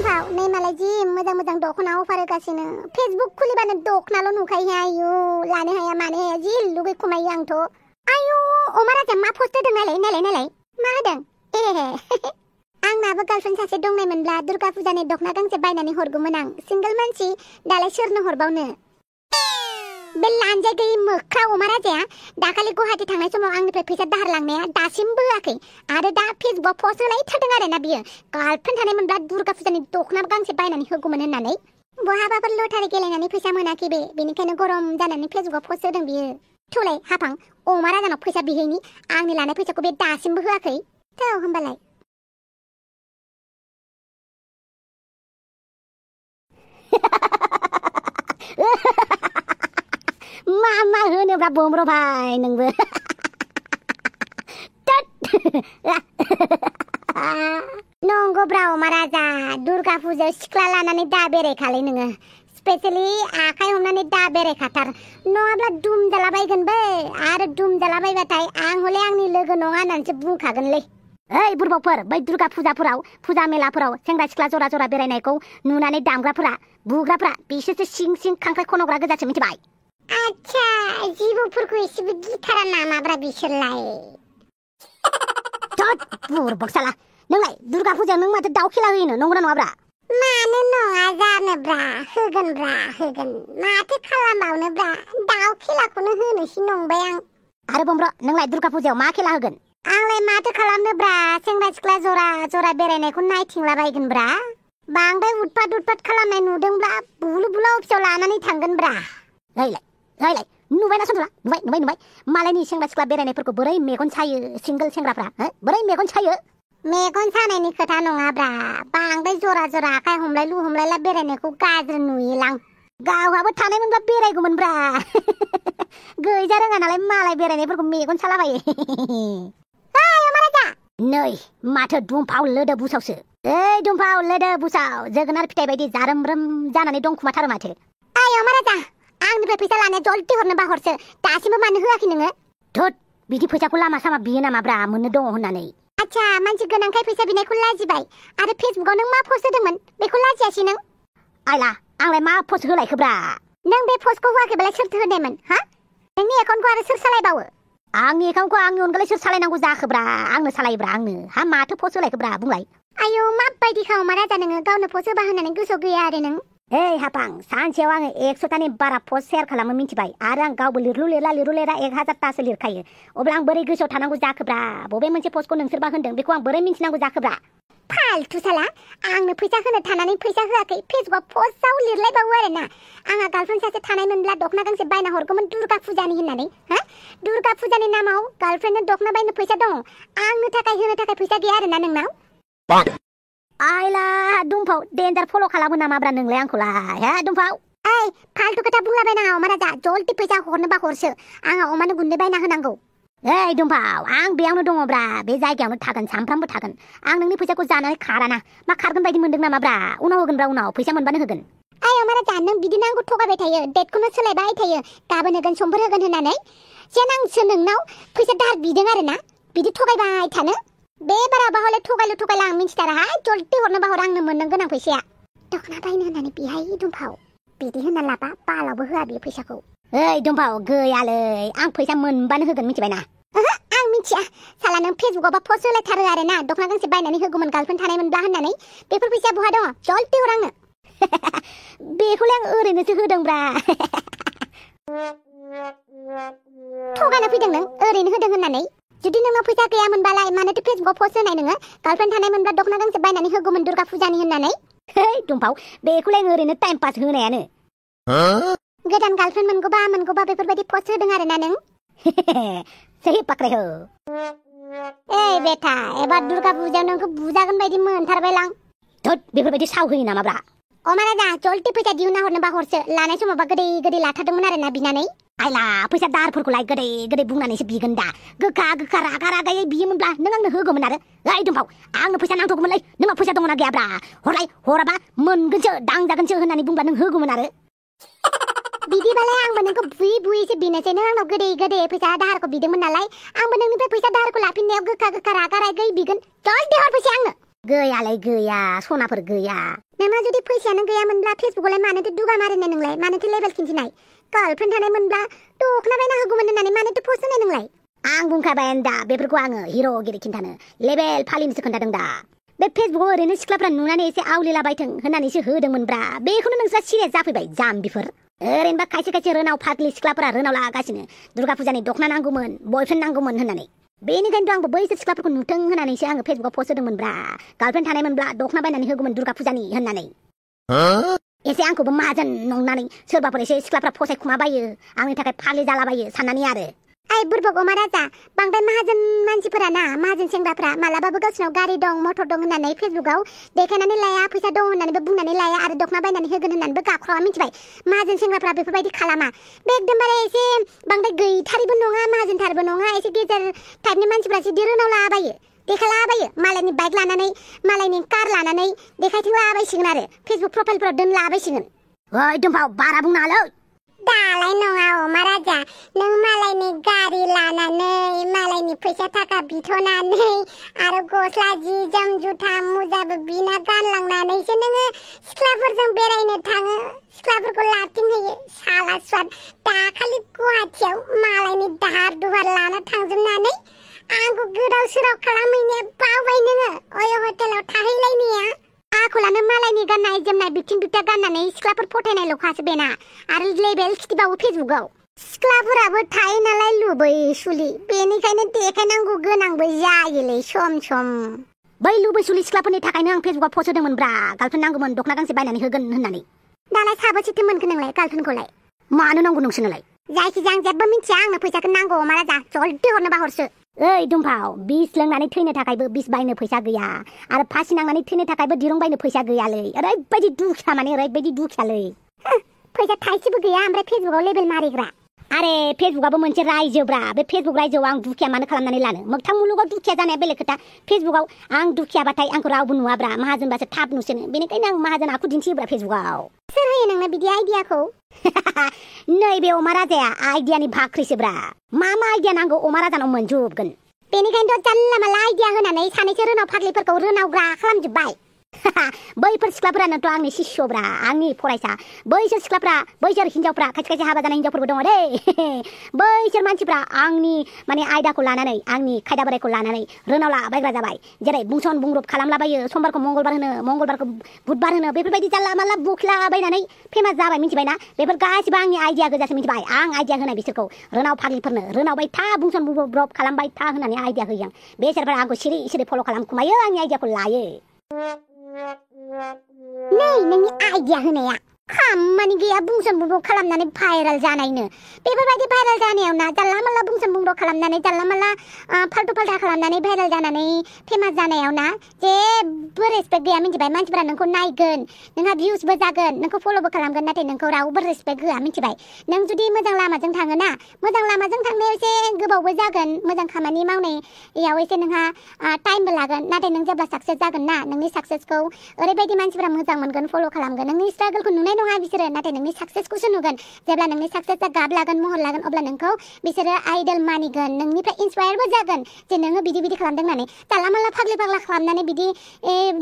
दुमफाव नै मालाय जि मोजां मोजां दख'ना अफार होगासिनो फेसबुक खुलिबानो दख'नाल' नुखायो आयु लानो हाया मानो हाया जि लुगै खुमायो आंथ' आयु अमा राजा मा पस्ट होदों नायलाय मा होदों आंनाबो गार्लफ्रेन्ड सासे दंनायमोनब्ला दुर्गा फुजानि दख'ना गांसे बायनानै हरगौमोन आं सिंगल मानसि दालाय सोरनो हरबावनो बे लानजाय गैयै मोख्रा अमा राजाया दाखालि गुवाहाटि थांनाय समाव आंनिफ्राय फैसा दाहार लांनाया दासिमबो होआखै आरो दा फेसबुकआव पस्ट होलाय थादों आरोना बियो गार्लफ्रेन्ड थानायमोनब्ला दुर्गा फुजानि दख'ना गांसे बायनानै होगौमोन होननानै बहाबाफोर लटारि गेलेनानै फैसा मोनाखै बेनिखायनो गरम जानानै फेसबुकआव पस्ट होदों बियो थौलाय हाफां अमा राजानाव फैसा बिहैनि आंनि लानाय फैसाखौ बे दासिमबो होआखै थौ होमबालाय मा होनोब्रा बोमब्र भाई नोंबो नंगौब्रा अमा राजा दुर्गा फुजायाव सिख्ला लानानै दा बेरायखालै नोङो स्पेशली आखाइ हमनानै दा बेरायखाथार नङाब्ला दुम जालाबायगोन बे आरो दुम जालाबायबाथाय आं हले आंनि लोगो नङा होननानैसो बुंखागोनलै ओइ बुरबावफोर बै दुर्गा फुजाफोराव फुजा मेलाफोराव सेंग्रा सिख्ला जरा जरा बेरायनायखौ नुनानै दामग्राफोरा बुग्राफोरा बिसोरसो सिं सिं खांख्राइ खनग्रा गोजासो मिथिबाय आच्छा जिबौफोरखौ एसेबो गिथारा नामाब्रा बिसोरलाय बुरबक साला नोंलाय दुर्गा फुजायाव नों माथो दाउ खेला होयोनो नंगौना नङाब्रा मानो नङा जानोब्रा होगोन माथो खालामबावनोब्रा दाउ खेलाखौनो होनोसै नंबाय आं आरो बोमब्र नोंलाय दुर्गा फुजायाव मा खेला होगोन आंलाय माथो खालामनोब्रा सेंग्रा सिख्ला जरा जरा बेरायनायखौ नायथिंलाबायगोनब्रा बांद्राय उदपात खालामनाय नुदोंब्ला बुलु बुला अफिसाव लानानै थांगोनब्रा नायलाय नुबायना सनजरा नुबाय मालायनि सेंग्रा सिख्ला बेरायनायफोरखौ बोरै मेगन सायो सिंगल सेंग्राफ्रा बोरै मेगन सायो मेगन सानायनि खोथा नङाब्रा बांद्राय जरा जरा आखाइ हमलायला बेरायनायखौ गाज्रि नुयोलां गावहाबो थानायमोनब्ला बेरायगौमोनब्रा गैजा रोङा नालाय मालाय बेरायनायफोरखौ मेगन सालाबायो नै माथो दुमफाव लोदो बुसावसो ओइ दुमफाव लोदो बुसाव जोगोनार फिथाइ बायदि जारोमरोम जानानै दंखुमाथारो माथो आय अमाराजा आंनिफ्राय फैसा लानाया जल्दि हरनोबा हरसो दासिमबो मानो होआखै नोङो धुत बिदि फैसाखौ लामा सामा बियो नामाब्रा मोननो दङ होननानै आच्छा मानसि गोनांखाय फैसा बिनायखौ लाजिबाय आरो फेसबुकाव नों मा पस्ट होदोंमोन बेखौ लाजियासै नों आइला आंलाय मा पस्ट होलायखोब्रा नों बे पस्टखौ होआखैबालाय सोरथो होनायमोन हा नोंनि एकाउन्टखौ आरो सोर सालायबावो आंनि एकाउन्टखौ आंनि अनगायै सोर सालायनांगौ जाखोब्रा आंनो सालायोब्रा आंनो हा माथो पस्ट होलायखोब्रा बुंलाय आयौ माबायदि खावमा राजा नोङो गावनो पस्ट होबा होननानै गोसोआव गैया आरो नों ओइ हाफां सानसेयाव आङो 100तानि बारा पस्ट शेयार खालामो मिथिबाय आरो आं गावबो लिरलु लिरा 1000तासो लिरखायो अब्ला आं बोरै गोसोआव थानांगौ जाखोब्रा बबे मोनसे पस्टखौ नोंसोरबा होनदों बेखौ आं बोरै मिन्थिनांगौ जाखोब्रा फालतु साला आंनो फैसा होनो थानानै फैसा होआखै फेसबुकाव पस्टआव लिरलायबावो आरोना आंहा गार्लफ्रेन्ड सासे थानायमोनब्ला दख'ना गांसे बायना हरगौमोन दुर्गा फुजानि होननानै हा दुर्गा फुजानि नामाव गार्लफ्रेन्डनो दख'ना बायनो फैसा दङ आंनो थाखाय होनो थाखाय फैसा गैया आरोना नोंनाव आइला दुमफाव डेन्जार फल' खालामो नामाब्रा नोंलाय आंखौलाय हा दुमफाव ओइ फालतु खोथा बुंलाबायनाङा अमा राजा जल्दि फैसा हरनोबा हरसो आंहा अमानो गुन्दै बायना होनांगौ ओइ दुमफाव आं बेयावनो दङब्रा बे जायगायावनो थागोन सामफ्रामबो थागोन आं नोंनि फैसाखौ जानानै खाराना मा खारगोन बायदि मोनदों नामाब्रा उनाव होगोनब्रा उनाव फैसा मोनबानो होगोन ओइ अमा राजा नों बिदिनो आंखौ थगायबाय थायो डेटखौनो सोलायबाय थायो गाबोन होगोन समफोर होगोन होननानै जेन आंसो नोंनाव फैसा दाहार बिदों आरोना बिदि थगायबाय थानो बे बाराबा हले थगायला आं मिन्थिथाराहाय जल्दि हरनोबा हर आंनो मोननो गोनां फैसाया दख'ना बायनो होननानै बिहाय दुमफाव बिदि होनना लाबा बालावबो होआ बियो फैसाखौ ओइ दुमफाव गैयालै आं फैसा मोनबानो होगोन मिथिबायना आं मिथिया साला नों फेसबुकावबा पस्ट होलायथारो आरोना दख'ना गांसे बायनानै होगौमोन गार्लफ्रेन्ड थानायमोनब्ला होननानै बेफोर फैसाया बहा दङ जल्दि हर आंनो बेखौलाय आं ओरैनोसो होदोंब्रा थगायना फैदों नों ओरैनो होदों होननानै जुदि नोंनाव फैसा गैयामोनबालाय मानोथो फेसबुकाव पस्ट होनाय नोङो गार्लफ्रेन्ड थानायमोनब्ला दख'ना गांसे बायनानै होगौमोन दुर्गा फुजानि होननानै है दुमफाव बेखौलाय ओरैनो टाइम पास होनायानो गोदान गार्लफ्रेन्ड मोनगौबा बेफोरबायदि पस्ट होदों आरोना नों सही पकड़े हो ओइ बेटा एबार दुर्गा फुजायाव नोंखौ बुजागोन बायदि मोनथारबायलां धुत बेफोरबायदि साव होयो नामाब्रा अमा राजा जल्दि फैसा दिहुनना हरनोबा हरसो लानाय समावबा गोदै लाथारदोंमोन आरोना बिनानै आइला फैसा दाहारफोरखौलाय गोदै बुंनानैसो बिगोन दा गोखा रागा रागायै बियोमोनब्ला नों आंनो होगौमोन आरो ओइ दुमफाव आंनो फैसा नांथ'गौमोनलै नोंनाव फैसा दङना गैयाब्रा हरलाय हराबा मोनगोनसो दांजागोनसो होननानै बुंब्ला नों होगौमोन आरो बिदिबालाय आंबो नोंखौ बुयै बिनोसै नों आंनाव गोदै फैसा दाहारखौ बिदोंमोन नालाय आंबो नोंनिफ्राय फैसा दाहारखौ लाफिननायाव गोखा रागा रागायै बिगोन जल्दि हर फैसा आंनो गैयालाय गैया सनाफोर गैया नोंना जुदि फैसायानो गैयामोनब्ला फेसबुकआवलाय मानोथो दुगा मारिनाय नोंलाय मानोथो लेबेल खिन्थिनाय गार्लफ्रेन्ड थानायमोनब्ला दखना बायना होगौमोन होननानै मानोथो पस्ट होनाय नोंलाय आं बुंखाबाय दा बेफोरखौ आङो हिर'गिरि खिन्थानो लेबेल फालिनोसो खोन्थादों दा बे फेसबुकआव ओरैनो सिख्लाफ्रा नुनानै एसे आवलिलाबायथों होननानैसो होदोंमोनब्रा बेखौनो नोंस्रा सिरियास जाफैबाय जाम्बिफोर ओरैनोबा खायसे खायसे रोनाव फाग्लि सिख्लाफोरा रोनाव लागासिनो दुर्गा फुजानि दखना नांगौमोन बयफ्रेन्ड नांगौमोन होननानै बेनिखायनोथ' आंबो बैसोर सिख्लाफोरखौ नुथों होननानैसो आङो फेसबुकआव पस्ट होदोंमोनब्रा गार्लफ्रेन्ड थानायमोनब्ला दखना बायनानै होगौमोन दुर्गा फुजानि होननानै एसे आंखौबो माहाजोन नंनानै सोरबाफोर एसे सिख्लाफ्रा फसायखुमाबायो आंनि थाखाय फाग्लि जालाबायो साननानै आरो आइ बुरबक अमा राजा बांद्राय माहाजोन मानसिफोरा ना माहाजोन सेंग्राफ्रा मालाबाबो गावसिनाव गारि दं मटर दं होननानै फेसबुकआव देखायनानै लाया फैसा दं होननानैबो बुंनानै लाया आरो दखना बायनानै होगोन होननानैबो गाबख्रावा मिथिबाय माहाजोन सेंग्राफ्रा बेफोरबायदि खालामा बे एकदमबारे एसे बांद्राय गैथारिबो नङा माहाजोनथारबो नङा एसे गेजेर टाइपनि मानसिफ्रासो दिरुनाव लाबायो देखायलाबायो मालायनि बाइक लानानै मालायनि कार लानानै देखायथिंलाबायसिगोन आरो फेसबुक प्रफाइलफोराव दोनलाबायसिगोन ओइ दुम्फाव बारा बुंनो हालौ दालाय नङा अमा राजा नों मालायनि गारि लानानै मालायनि फैसा थाखा बिथ'नानै आरो गस्ला जि जोम जुथा मुजाबो बिना गानलांनानैसो नोङो सिख्लाफोरजों बेरायनो थाङो सिख्लाफोरखौ लाथिंहैयो साला स्वाद दाखालि गुवाहाटियाव मालायनि दाहार दुहार लाना थांजोबनानै आंखौ गोदाव सोराव खालामहैनो बावबाय नोङो अय हटेलाव थाहैलायनाया आखलानो मालायनि गाननाय जोमनाय बिथिं बिथा गाननानै सिख्लाफोर फथायनायल'खासो बेना आरो लेबेल खिथिबावो फेसबुकआव सिख्लाफोराबो थायो नालाय लुबै सुलि बेनिखायनो देखायनांगौ गोनांबो जायोलै सम सम बै लुबै सुलि सिख्लाफोरनि थाखायनो आं फेसबुकआव पस्ट होदोंमोनब्रा गार्लफ्रेन्ड नांगौमोन दखना गांसे बायनानै होगोन होननानै दालाय साबोसेथो मोनखो नोंलाय गार्लफ्रेन्डखौलाय मानो नांगौ नोंसोरनोलाय जायखिजाया आं जेबो मिथिया आंनो फैसाखौ नांगौ अमा राजा जल्दि हरनोबा हरसो ओइ दुम्फाव बिस लोंनानै थैनो थाखायबो बिस बायनो फैसा गैया आरो फासि नांनानै थैनो थाखायबो दिरुं बायनो फैसा गैयालै ओरैबायदि दुखिया माने ओरैबायदि दुखियालै फैसा थाइसेबो गैया ओमफ्राय फेसबुकआव लेबेल मारिग्रा आरे फेसबुकआबो मोनसे रायजोब्रा बे फेसबुक रायजोआव आं दुखिया मानो खालामनानै लानो मोगथां मुलुगाव दुखिया जानाया बेलेग खोथा फेसबुकआव आं दुखियाबाथाय आंखौ रावबो नुवाब्रा माहाजोनबासो थाब नुसोनो बेनिखायनो आं माहाजोन आखु दिन्थियोब्रा फेसबुकआव सोर होयो नोंनो बिदि आइडियाखौ नैबे अमा राजाया आइडियानि भाख्रिसोब्रा मा आइडिया नांगौ अमा राजानाव मोनजोबगोन बेनिखायनोथ' जानला माला आइडिया होनानै सानैसो रोनाव फाग्लिफोरखौ रोनावग्रा खालामजोब्बाय बैफोर सिख्लाफोरानोथ' आंनि शिष्यब्रा आंनि फरायसा बैसोर सिख्लाफ्रा बैसोर हिन्जावफ्रा खायसे खायसे हाबा जानाय हिन्जावफोरबो दङ दै बैसोर मानसिफ्रा आंनि माने आयदाखौ लानानै आंनि खायदा बोरायखौ लानानै रोनावला बायग्रा जाबाय जेरै बुंसन बुंरुब खालामलाबायो समबारखौ मंगलबार होनो मंगलबारखौ बुधबार होनो बेफोरबायदि जानला माला बुखलाबायनानै फेमास जाबाय मिथिबायना बेफोर गासिबो आंनि आइडिया गोजासो मिथिबाय आं आइडिया होनाय बिसोरखौ रोनाव फाग्लिफोरनो रोनावबाय था बुंसन बुंरुब खालामबाय था होननानै आइडिया होयो आं बेसोरफोरा आंखौ सिरि सिरि फल' खालामखुमायो आंनि आइडियाखौ लायो नै नोंनि आइडिया होनाया खामानि गैया बुंसन बुंब्र खालामनानै भाइरेल जानायनो बेफोरबायदि भाइरेल जानायाव ना जानला माला बुंसन बुंब्र खालामनानै जानला माला फाल्टु फाल्टा खालामनानै भाइरेल जानानै फेमास जानायाव ना जेबो रेसपेक्ट गैया मिथिबाय मानसिफोरा नोंखौ नायगोन नोंहा भिउसबो जागोन नोंखौ फल'बो खालामगोन नाथाय नोंखौ रावबो रेसपेक्ट होआ मिथिबाय नों जुदि मोजां लामाजों थाङोना मोजां लामाजों थांनायाव एसे गोबावबो जागोन मोजां खामानि मावनायाव एसे नोंहा टाइमबो लागोन नाथाय नों जेब्ला साक्सेस जागोन ना नोंनि साक्सेसखौ ओरैबायदि मानसिफोरा मोजां मोनगोन फल' खालामगोन नोंनि स्ट्रागलखौ नुनाय नङा बिसोरो नाथाय नोंनि साक्सेसखौसो नुगोन जेब्ला नोंनि साक्सेसआ गाब लागोन महर लागोन अब्ला नोंखौ बिसोरो आइडल मानिगोन नोंनिफ्राय इन्सपायारबो जागोन जे नोङो बिदि बिदि खालामदों होननानै जानला माला फाग्लि फाग्ला खालामनानै बिदि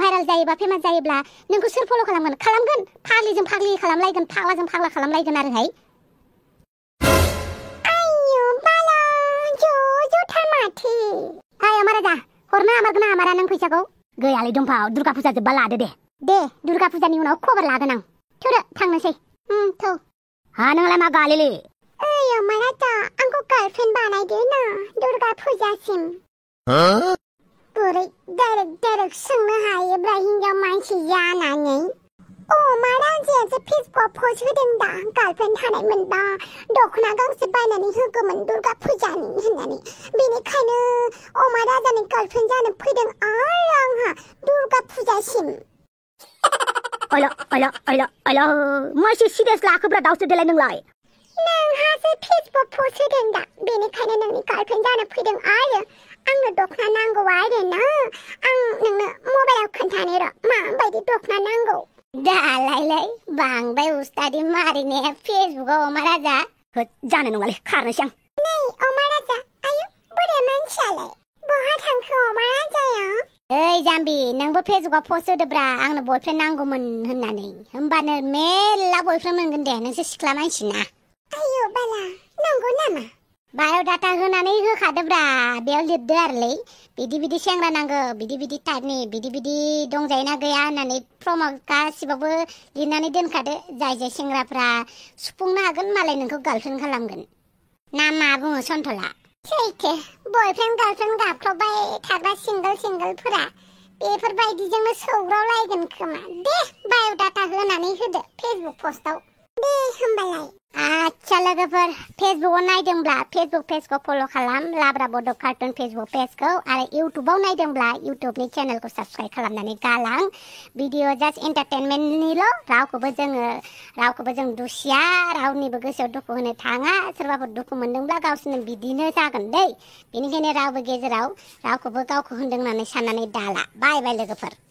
भाइरेल जायोबा फेमास जायोब्ला नोंखौ सोर फल' खालामगोन फाग्लिजों फाग्लि खालामलायगोन फाग्लाजों फाग्ला खालामलायगोन आरोहाय आयु बाला ज' माथि हाय अमा राजा हरनो हामारगोन ना हामारा नों फैसाखौ गैयालै दंफाव दुर्गा फुजा जोब्बा लादो दे दुर्गा फुजानि उनाव खबर लागोन आं थौदो थांनोसै थौ हा नोंलाय मा गालिले ओइ अमा राजा आंखौ गार्लफ्रेन्ड बानायदो ना दुर्गा फुजासिम बोरै डाइरेक्ट सोंनो हायोब्रा हिन्जाव मानसि जानानै अमा राजायासो फेसबुकआव पस्ट होदों दा गार्लफ्रेन्ड थानायमोनबा दखना गांसे बायनानै होगौमोन दुर्गा फुजानि होननानै बेनिखायनो अमा राजानि गार्लफ्रेन्ड जानो फैदों आरो आंहा दुर्गा फुजासिम अला मासे सिरियास लाखोब्रा दावसो देलाय नोंलाय नोंहासो फेसबुक पस्ट होदों दा बेनिखायनो नोंनि गार्लफ्रेन्ड जानो फैदों आरो आंनो दखना नांगौ आरो ना आं नोंनो मबाइलाव खोन्थानो र' माबायदि दखना नांगौ दालायलाय बांद्राय उस्तादि मारिनाया फेसबुकआव अमा राजा जानो नङालै खारनोसै आं नै अमा राजा आयु बोरै मानसियालाय बहा थांखो अमा राजाया ओइ जाम्बि नोंबो फेसबुकआव पस्ट होदोब्रा आंनो बयफ्रेन्ड नांगौमोन होननानै होमबानो मेल्ला बयफ्रेन्ड मोनगोन दे नोंसो सिख्ला मानसिना आयौ बाला नंगौ नामा बाय'डाटा होनानै होखादोब्रा बेयाव लिरदो आरोलै बिदि सेंग्रा नांगौ बिदि टाइपनि बिदि दंजायोना गैया होननानै फर्माव गासिबावबो लिरनानै दोनखादो जाय सेंग्राफ्रा सुफुंनो हागोन मालाय नोंखौ गार्लफ्रेन्ड खालामगोन ना मा बुङो सन्थला सैथो बयफ्रेन्ड गार्लफ्रेन्ड गाबख्रावबाय थाग्रा सिंगोलफोरा बेफोरबायदिजोंनो सौग्रावलायगोन खोमा दे बाय'डाटा होनानै होदो फेसबुक पस्टआव दे होमबालाय आच्छा लोगोफोर फेसबुकआव नायदोंब्ला फेसबुक पेजखौ फल' खालाम लाब्रा बड' कार्टुन फेसबुक पेजखौ आरो इउटुबाव नायदोंब्ला इउटुबनि चेनेलखौ साबस्क्राइब खालामनानै गालां भिडिअ जास्ट एन्टारटेनमेन्टनिल' रावखौबो जों दुसिया रावनिबो गोसोआव दुखु होनो थाङा सोरबाफोर दुखु मोनदोंब्ला गावसोरनो बिदिनो जागोन दै बेनिखायनो रावबो गेजेराव रावखौबो गावखौ होनदों होननानै साननानै दाला बाय लोगोफोर